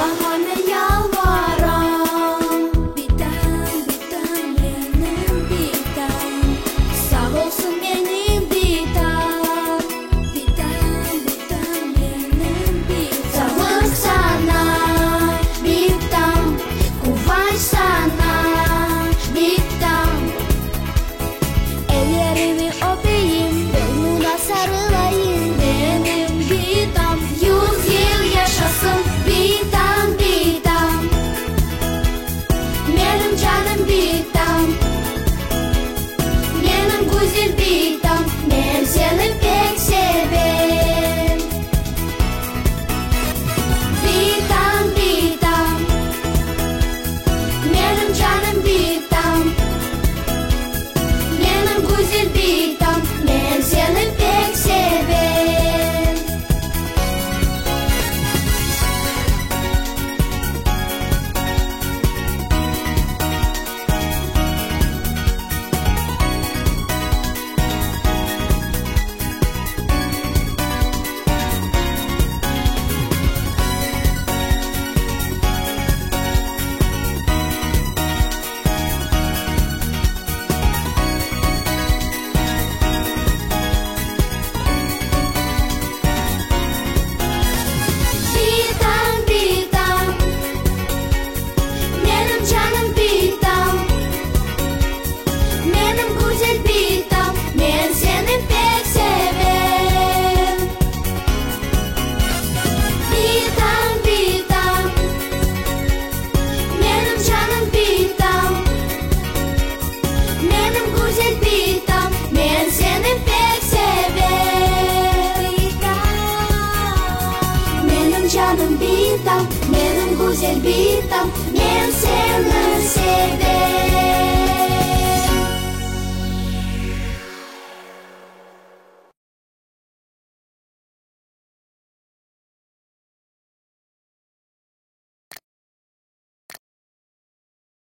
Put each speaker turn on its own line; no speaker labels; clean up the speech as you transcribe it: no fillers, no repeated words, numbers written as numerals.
Allağa men yalvaram. Bitam, bitam, menim bitam, Sağ olsun menim bitam. Bitam, bitam, menim bitam. Sağlıq saña, bitam, Quvanç saña, bitam. Ellerini öpeyim, Boynuna sarılayım, Menim bitam. 100 yıl yaşasın, bitam, bitam. Menim canım bitam, Menim güzel bitam, Men seni pek sevem. Bitam, bitam, Menim canım bitam, Menim güzel bitam, Men seni pek sevem.